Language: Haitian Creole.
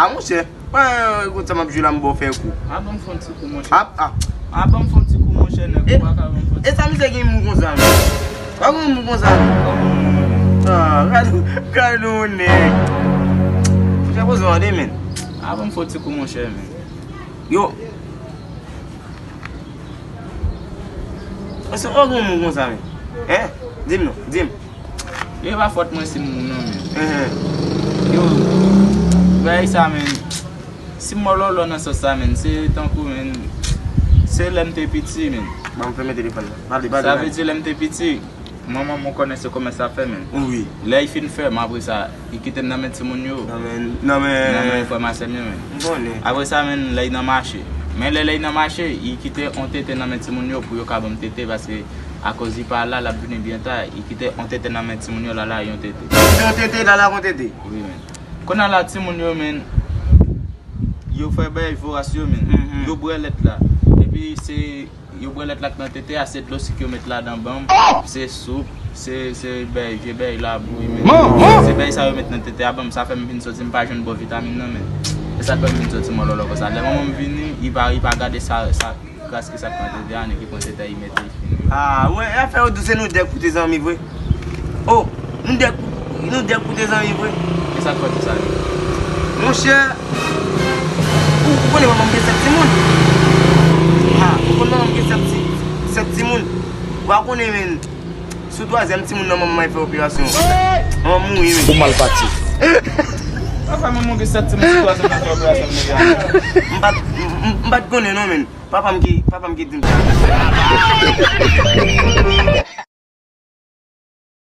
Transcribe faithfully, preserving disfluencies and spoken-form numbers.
A, monchè, pa, kote sa m ap jwe la, m ba w fè kou. A, ban m fè yon ti kou, monchè. A, a. A, ban m fè yon ti kou, monchè, nèg, e, ou pa ka ban m fè yon ti kou. E sa misye gen moun konsa, men? Pa gen moun konsa, men. A, gade, gade yon nèg. Monchè, poze w tande, men. A, ban m fè yon ti kou, monchè, men. Yo. Èske w gen moun konsa, men? Hein? Di m non, di m. Yo, e pa fòt mwen si m moun non, men. Enhen. Yo, bagay sa, men. Si m mòlòlò nan sans sa, men, se tankou, men, se lè m te piti, men. Ban m fèmen telefòn nan. Pale, pale, pale. Sa vle di lè m te piti, manman m, ou konnen se komès l ap fè, men. Wi. Lè l fin fè m, apre sa, li kite m nan men timoun yo. Nan men, nan men, nan men frè m ak sè m yo, men. M konnen. Apre sa, men, lè l nan mache. Men lè, lè l nan mache, li kite yon tete nan men timoun yo pou yo ka ban m tete, paske akoz li pa la, l ap vini byen ta. Li kite yon tete nan men timoun yo, Lala yon tete. Kite yon tete, Lala yon tete. Wi, men. Kounye a la, timoun yo, men, yo fè bagay voras yo, men. Mhm. Yo bwè lèt la. Epi se, yo bwè lèt la k nan tete a, se dlo sik yo met ladan ban m. Oh! Se soup, se, se bagay, vye bagay labou, men. Man, man! Se bagay sa yo met nan tete a ban m, sa fè m vin soti, m pa jwenn bon vitamin nan, men. Se sa k fè m vin soti mòlòlò konsa. Lè manman m vini, li pa, li pa gade sa, sa, kras ki sa k nan tete a, nèg ki pran tete a, li mete, li fini. A, wè, afè yo di se nou dèk pou te zanmi vre. Oh, nou dèk, nou dèk pou te zanmi vre. Kisa k fè di sa, menm? Monchè, ou, ou konnen manman m gen sèt timoun? Ha, ou konnen manman m gen sèt ti, sèt timoun? Ou pa konnen, men, sou twazyèm timoun nan manman m fè operasyon. Manman m mouri, men. Ou mal pati. Sa fè manman w gen sèt timoun, sou twazyèm nan fè operasyon, nèg la. M pa t, m, m, m pa t konnen non, men. Papa m ki, papa m ki di m sa.